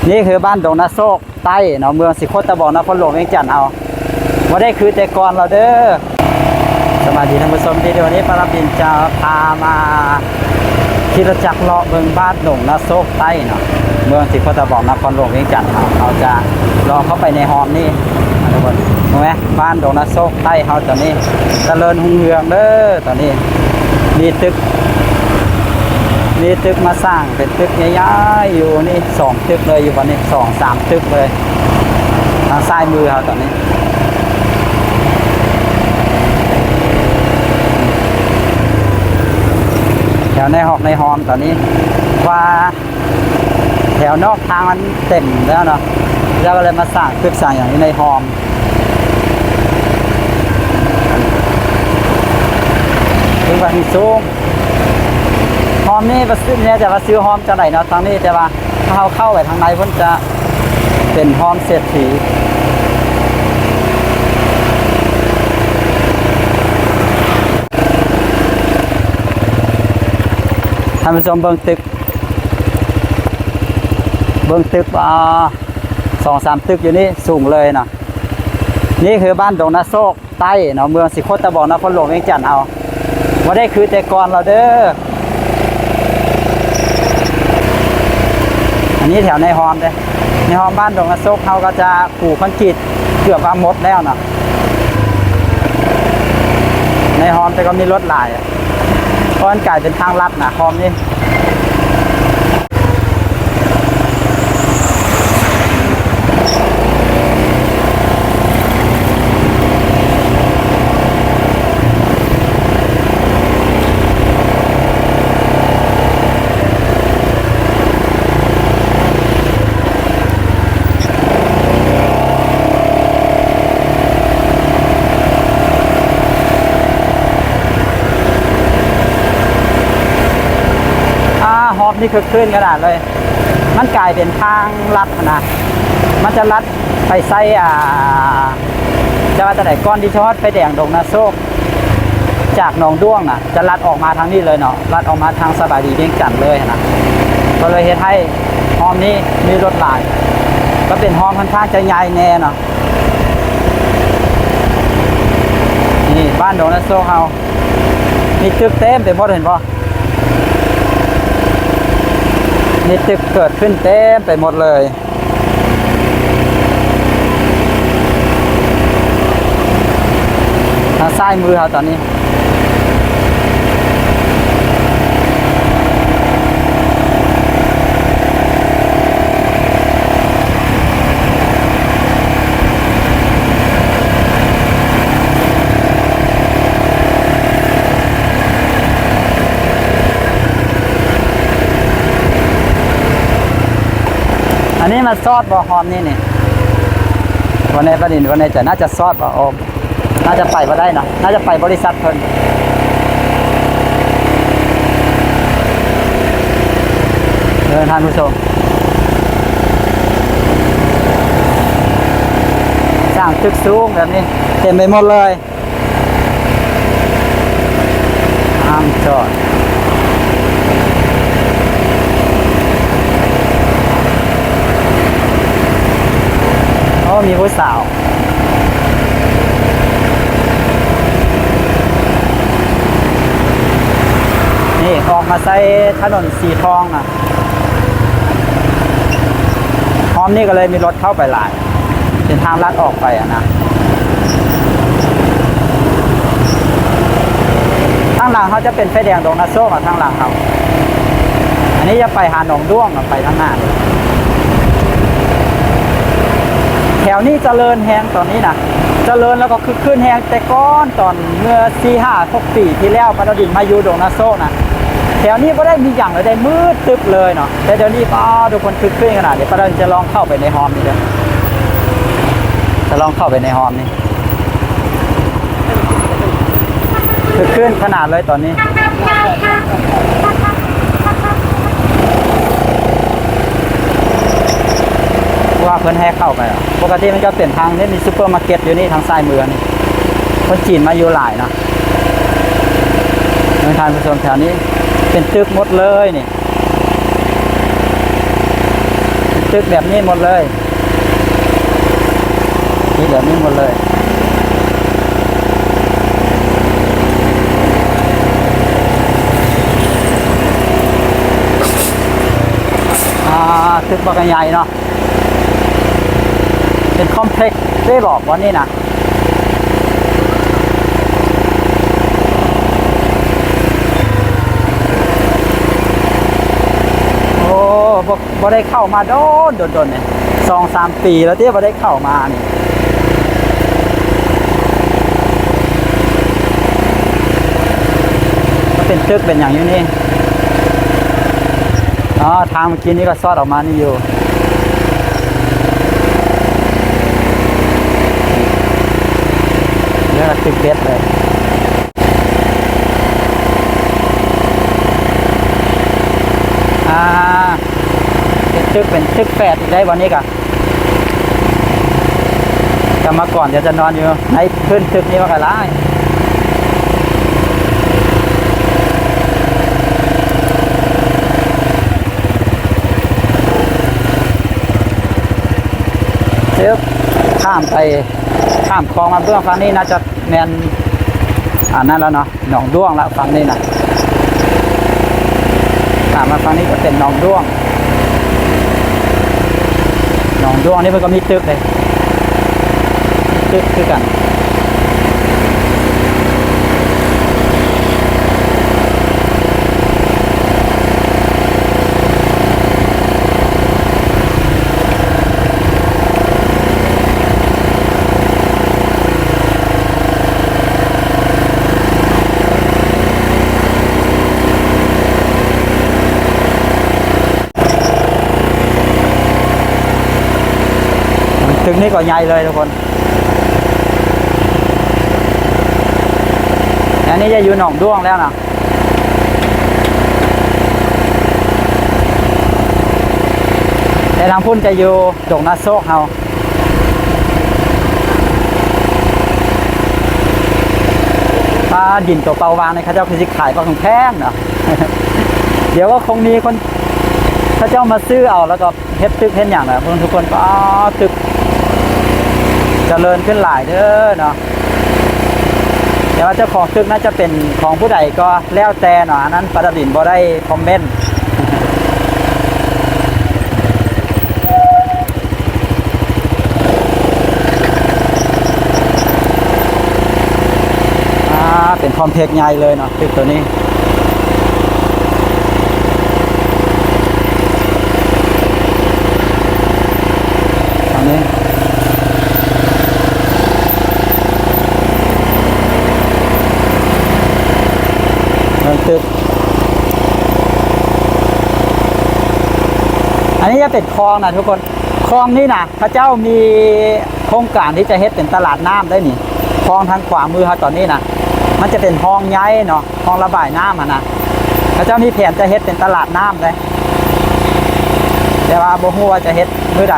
ນີ້ຄືບ້ານດົງນາໂຊກໃຕ້ເນາະ ເມືອງສີໂຄດຕະບອງ ນະຄອນຫຼວງວຽງຈັນເຮົາ ບໍ່ໄດ້ຄືແຕ່ກ່ອນແລ້ວເດີ້. ສະບາຍດີທ່ານຜູ້ຊົມ ທີ່ເດວັນນີ້ປາລະບິນຈະພາມາຂີ່ລົດຈັກເລາະເບິ່ງບ້ານດົງນາໂຊກໃຕ້ເນາະ ເມືອງສີໂຄດຕະບອງ ນະຄອນຫຼວງວຽງຈັນເຮົາ. ເຮົາຈະເລາະເຂົ້າໄປໃນຮ່ອມນີ້ ທຸກຄົນ ເຫັນໄໝ? ບ້ານດົງນາໂຊກໃຕ້ເຮົາຕອນນີ້ຈະເລີນຮຸ່ງເຮືອງເດີ້. ຕອນນີ້ມີຕຶກ ມີຕຶກມາສ້າງເປັນຕຶກໃຫຍ່ໆຢູ່ນີ້ ສອງຕຶກເລີຍ ຢູ່ບ່ອນນີ້ ສອງສາມຕຶກເລີຍ ທາງຊ້າຍມືເຮົາຕອນນີ້. ແຖວໃນຮອກໃນຮ່ອມຕອນນີ້ວ່າ ແຖວນອກທາງມັນເຕັມແລ້ວເນາະ ລະກະເລີຍມາສ້າງຕຶກສ້າງຫຍັງຢູ່ໃນຮ່ອມ. ເບິ່ງວ່າມີສູງ ຮ່ອມນີ້ບໍ່ຊື່ແນ່ໃຈວ່າຊື່ຮ່ອມຈັ່ງໃດເນາະ ທາງນີ້ ແຕ່ວ່າຖ້າເຮົາເຂົ້າໄປທາງໃນພຸ້ນຈະເປັນຮ່ອມເສດຖີ. ທ່ານຜູ້ຊົມເບິ່ງຕຶກ ເບິ່ງຕຶກ ອ່າ ສອງສາມຕຶກຢູ່ນີ້ ສູງເລີຍນະ. ນີ້ຄືບ້ານດົງນາໂຊກໃຕ້ເນາະ ເມືອງສີໂຄດຕະບອງ ນະຄອນຫຼວງວຽງຈັນເຮົາ ບໍ່ໄດ້ຄືແຕ່ກ່ອນແລ້ວເດີ້. ອັນນີ້ແຖວໃນຮ່ອມເດ້ ໃນຮ່ອມບ້ານດົງນາໂຊກເຮົາກໍຈະປູຄອນກຣີດເກືອບວ່າໝົດແລ້ວເນາະ ໃນຮ່ອມ ແຕ່ກໍມີລົດຫຼາຍ ເພາະມັນກາຍເປັນທາງລັດນະ ຮ່ອມນີ້. ອ່າ ຮອບນີ້ຄຶກຄື້ນຂະໜາດເລີຍ ມັນກາຍເປັນທາງລັດຫັ້ນນະ ມັນຈະລັດໄປໃສ່ ອ່າ ຈະວ່າຈັ່ງໃດ ກ່ອນທີ່ຈະຮອດໄຟແດງດົງນາໂຊກ ຈາກໜອງດ້ວງນະ ຈະລັດອອກມາທາງນີ້ເລີຍເນາະ ລັດອອກມາທາງສະບາຍດີວຽງຈັນເລີຍຫັ້ນນະ ກໍເລີຍເຮັດໃຫ້ຮອບນີ້ມີລົດຫຼາຍ ກໍເປັນຮອບຂ້ອນຂ້າງຈະໃຫຍ່ແນ່ເນາະ. ນີ້ບ້ານດົງນາໂຊກເຮົາ ມີຕຶກເຕັມໄປໝົດ ເຫັນບໍ່? ມີຕຶກເກີດຂຶ້ນເຕັມໄປໝົດເລີຍ. ທາງຊ້າຍມືເຮົາຕອນນີ້ ອັນນີ້ມັນຊອດບໍ່ ຮອບນີ້ນີ້? ບໍ່ແນ່ ບໍ່ແນ່ໃຈ ໜ້າຈະຊອດບໍ່? ໂອ້ ໜ້າຈະໄປບໍ່ໄດ້ເນາະ ໜ້າຈະໄປບໍລິສັດເພິ່ນ. ເອີ ທ່ານຜູ້ຊົມ ສ້າງຕຶກສູງແບບນີ້ເຕັມໄປໝົດເລີຍ. ຫ້າມຈອດ. ໂອ້ ມີຜູ້ສາວ. ນີ້ ອອກມາໃສ່ຖະໜົນສີທອງນະ. ຮອບນີ້ກໍເລີຍມີລົດເຂົ້າໄປຫຼາຍ ເປັນທາງລັດອອກໄປຫັ້ນນະ. ທາງຫຼັງເຮົາຈະເປັນໄຟແດງດົງນາໂຊກເນາະ ທາງຫຼັງເຮົາ. ອັນນີ້ຈະໄປຫາໜອງດ້ວງເນາະ ໄປທາງໜ້າ. ແຖວນີ້ຈະເລີນແຮງຕອນນີ້ນະ ຈະເລີນແລ້ວກໍຄຶກຄື້ນແຮງ ແຕ່ກ່ອນຕອນເມື່ອສີ່ຫ້າຫົກປີທີ່ແລ້ວ ປາດາວດິນມາຢູ່ດົງນາໂຊກນະ ແຖວນີ້ບໍ່ໄດ້ມີຫຍັງເລີຍ ໄດ້ມືດຕຶບເລີຍເນາະ. ແຕ່ດຽວນີ້ ປ້າ ທຸກຄົນຄຶກຄື້ນຂະໜາດນີ້. ປາດາວດິນຈະລອງເຂົ້າໄປໃນຮ່ອມນີ້ເດີ້ ຈະລອງເຂົ້າໄປໃນຮ່ອມນີ້. ຄຶກຄື້ນຂະໜາດເລີຍຕອນນີ້. ວ່າເພິ່ນໃຫ້ເຂົ້າໄປ ປົກກະຕິມັນຈະເປັນທາງນີ້ ມີຊຸບເປີມາເກັດຢູ່ນີ້ ທາງຊ້າຍມືນີ້ ຄົນຈີນມາຢູ່ຫຼາຍເນາະ. ເບິ່ງທ່ານຜູ້ຊົມ ແຖວນີ້ເປັນຕຶກໝົດເລີຍນີ້. ຕຶກແບບນີ້ໝົດເລີຍ ຕິດແບບນີ້ໝົດເລີຍ. ອ່າ ຕຶກບັກໃຫຍ່ເນາະ ເປັນຄອມເພັກເດ້ບໍ ບ່ອນນີ້ນະ. ໂອ້ ບໍ່ ບໍ່ໄດ້ເຂົ້າມາດົນ ດົນໆ ນີ້ ສອງສາມປີແລ້ວຕິ ບໍ່ໄດ້ເຂົ້າມານີ້. ມັນເປັນຕຶກເປັນຫຍັງຢູ່ນີ້. ອໍ ທາງເມື່ອກີ້ນີ້ກໍຊອດອອກມານີ້ຢູ່ ແລ້ວກໍຕຶກເບັດເລີຍ. ອ່າ ເປັນຕຶກ ເປັນຕຶກແປດອີກໄດ້ ບ່ອນນີ້ກະ ກຳມະກອນດຽວຈະນອນຢູ່ໃນພື້ນຕຶກນີ້ມັນກະຫຼາຍ. ເອີ ຂ້າມໄປ ຂ້າມຄອງມາເບື້ອງຝັ່ງນີ້ ໜ້າຈະແມ່ນອັນນັ້ນແລ້ວເນາະ ໜອງດ້ວງລະ ຝັ່ງນີ້ນະ. ຂ້າມມາຝັ່ງນີ້ຈະເປັນໜອງດ້ວງ ໜອງດ້ວງນີ້ເພິ່ນກໍມີຕຶກເດ້ ຕຶກຄືກັນ. ຕຶກນີ້ກໍໃຫຍ່ເລີຍທຸກຄົນ. ອັນນີ້ຈະຢູ່ໜອງດ້ວງແລ້ວນະ ແຕ່ທາງພຸ້ນຈະຢູ່ດົງນາໂຊກເຮົາ. ປາດິນຕົວເປົ່າວາງນີ້ ເຂົາເຈົ້າຄືຊິຂາຍບັກແພງເນາະ. ດຽວກໍຄົງມີຄົນ ເຂົາເຈົ້າມາຊື້ເອົາ ແລ້ວກໍເຮັດຕຶກເຮັດຫຍັງນະ ເບິ່ງທຸກຄົນ. ປາ ຕຶກຈະເລີນຂຶ້ນຫຼາຍເດີເນາະ. ແຕ່ວ່າເຈົ້າຂອງຕຶກໜ້າຈະເປັນຂອງຜູ້ໃດກໍແລ້ວແຕ່ເນາະ ອັນນັ້ນປາດາລິນບໍ່ໄດ້ຄອມເມັນ. ອ່າ ເປັນຄອມເພັກໃຫຍ່ເລີຍເນາະ ຕຶກໂຕນີ້. ອັນນີ້ ເບິ່ງຕຶກ ອັນນີ້ຈະເປັນຄອງນະທຸກຄົນ. ຄອງນີ້ນະ ເຂົາເຈົ້າມີໂຄງການທີ່ຈະເຮັດເປັນຕະຫຼາດນ້ຳໄດ້ນີ້. ຄອງທາງຂວາມືເຮົາຕອນນີ້ນະ ມັນຈະເປັນຮ່ອງໃຫຍ່ເນາະ ຮ່ອງລະບາຍນ້ຳຫັ້ນນະ. ເຂົາເຈົ້າມີແຜນຈະເຮັດເປັນຕະຫຼາດນ້ຳເດ້ ແຕ່ວ່າບໍ່ຮູ້ວ່າຈະເຮັດມື້ໃດ.